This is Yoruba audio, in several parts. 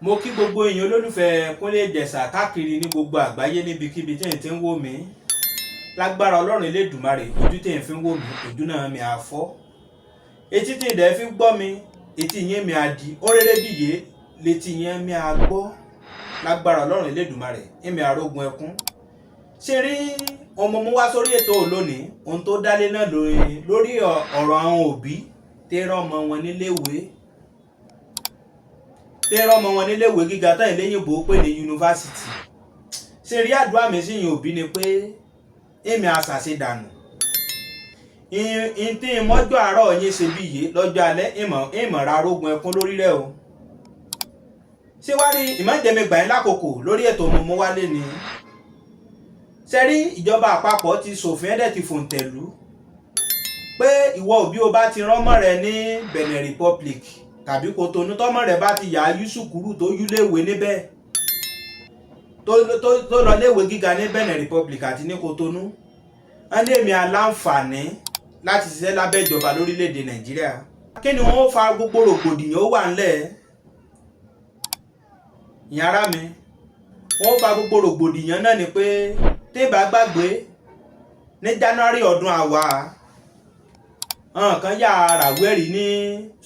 Mo kí gbogbo èèyàn olólùfẹ́ Kúnlé Ìjẹ̀ṣà káàkiri ní gbogbo àgbáyé níbikíbi tí ẹ̀ ti ń wò mí. Lágbára Ọlọ́run Elédùmarè, ojú tí ẹ̀ fi ń wò mí, ojú náà mi á fọ́. Etí tí ìdẹ́ fi ń gbọ́ mi, etí yẹn mi á di. Ó réré bìyé létí yẹn mi á gbọ́. Lágbára Ọlọ́run Elédùmarè, èmi àrógun ẹkún. Ṣe rí ọmọ mú wá sórí ètò lónìí, ohun tó dálé náà lórí ọ̀rọ̀ àwọn òbí tẹ́rọ ọmọ wọn níléèwé, tẹ́rọ ọmọ wọn níléèwé gíga tán ìléyìnbó pè ní yunifásitì. Ṣe rí àdúrà mi sí yìí òbí ni pé èmi àṣàṣe dànù ìntí mọ́jọ́ àárọ̀ yín ṣe bí yìí lọ́jọ́ alẹ́ ìmọ̀ ra arógun ẹkún lórí rẹ̀ o. Ṣé wá rí ìmọ̀jẹ̀mí gbà yín lákòókò lórí ètò mo wálé ni. Ṣe rí ìjọba àpapọ̀ ti ṣòfin ẹ̀dẹ̀ ti fòǹtẹ̀lú pé ìwọ òbí o bá ti ránmọ́ rẹ ní Benin Republic tàbí Kòtónú, tọ́mọ rẹ bá ti yà á yúsùkúrú tó yúléèwé níbẹ̀, tó lọ léèwé gíga ní Benin Republic àti ní Kòtónú, wọ́n ní èmi aláǹfààní láti ṣiṣẹ́ lábẹ́ ìjọba lórílẹ̀‐èdè Nàìjíríà. Kí ni wọ́n fa gbogbo rògbòdìyàn ó wà ńlẹ̀? Ìyẹn ará mi, wọ́n fa gbogbo rògbòdìyàn náà ni pé tébà gbàgbé ní January ọdún àwa nǹkan yà ràwẹ́rì ní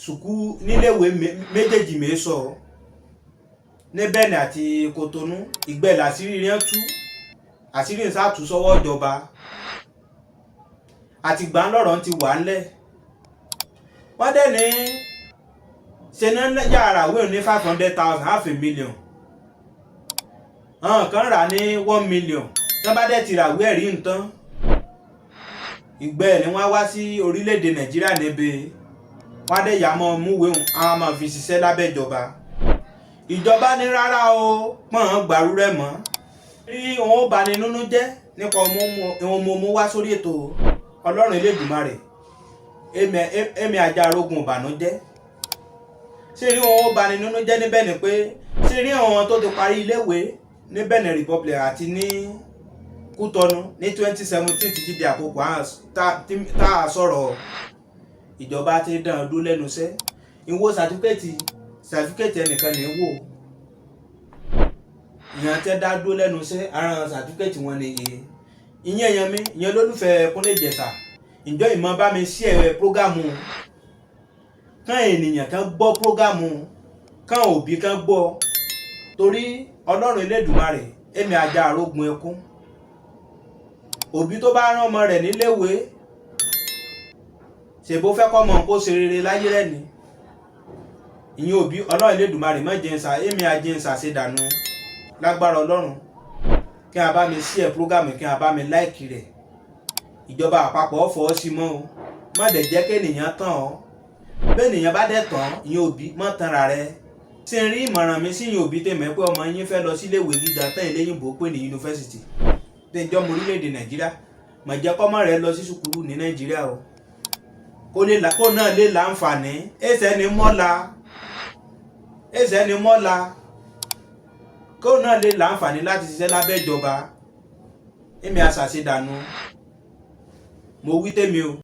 sùkú níléèwé méjèèjì mẹ́sọ̀ ní Benin àti Kòtónú. Ìgbẹ́ làṣírí rẹ̀ tú, àṣírí ń sàtú sọ́wọ́ ìjọba. Àtìgbà ńlọrọ̀ ti wà ńlẹ̀. Wọ́n dẹ̀ ní ṣe ní yàrá wíwọ̀n ní 500,000, half a million, àwọn kan rà ní 1 million. Tí wọ́n bá dẹ̀ ti ràwé ẹ̀rí nǹkan, ìgbẹ́ ni wọ́n wá sí orílẹ̀-èdè Nàìjíríà níbi wọ́n á dẹ̀ yà mọ́ múwèé hùn, àwọn máa fi ṣiṣẹ́ lábẹ́ ìjọba. Ìjọba ní rárá o, pọ́n gbàrú rẹ̀ mọ́ rí òun ó bani nínú jẹ́ nípa ohun mo mú wá sórí ètò. Ọlọ́run Elédùmarè, èmi ajá arógun ìbànújẹ́. Ṣé rí òun ó bani nínú jẹ́ níbẹ̀ ni pé ṣé rí àwọn tó ti parí iléèwé ní Benin Republic àti ní Kútọ́nù ní 2017 títí di àkókò tá a sọ̀rọ̀, ìjọba ti dán dúró lẹ́nu iṣẹ́. Ìwọ sàtífíkẹ́tì ẹnìkan ní wò ìyẹn tẹ́ dá dúró lẹ́nu iṣẹ́ ara sàtífíkẹ́tì wọn nìyí. Ìyẹn èèyàn mi, ìyẹn lólùfẹ́ Kúnlé Ìjẹ̀ṣà, ìjọ ìmọ̀ bá mi share program kán, ènìyàn kan gbọ́ program kán, òbí kan gbọ́, torí Ọlọ́run Elédùmarè, èmi ajá arógun ẹkún. Òbí tó bá rán ọmọ rẹ̀ níléèwé, ṣèbó fẹ́ kọ́ ọmọ kó ṣe rere láyé rẹ̀ ni. Ìyẹn òbí, Ọlọ́run Elédùmarè má jẹ́ ń sà, èmi ajé ń sàṣe dànù. Lágbára Ọlọ́run, kí a bá mi share program, kí a bá mi like rẹ̀. Ìjọba àpapọ̀ fọwọ́ sí mọ́ o. Má dẹ̀ jẹ́ kí ènìyàn tàn ọ́. Bẹ́ẹ̀ ènìyàn bá dẹ̀ tàn, ìyẹn òbí, má tanra rẹ̀. Tí n rí ìmọ̀ràn mi sí ìyẹn òbí tèmẹ́ pé ọmọ yín fẹ́ lọ síléèwé gíga tán ìléyìnbó pè ní yunifásitì, tí ń jọ́ mọ orílẹ̀-èdè Nàìjíríà, mà jẹ́ kọ́mọ rẹ̀ lọ sí sùkúrù ní Nàìjíríà o, kó náà lè láǹfààní. Ẹsẹ̀ ni mọ́la, ẹsẹ̀ ni mọ́la, kó náà lè láǹfààní láti ṣiṣẹ́ lábẹ́ ìjọba. Èmi àṣàṣe dànù, mo wí tèmi o.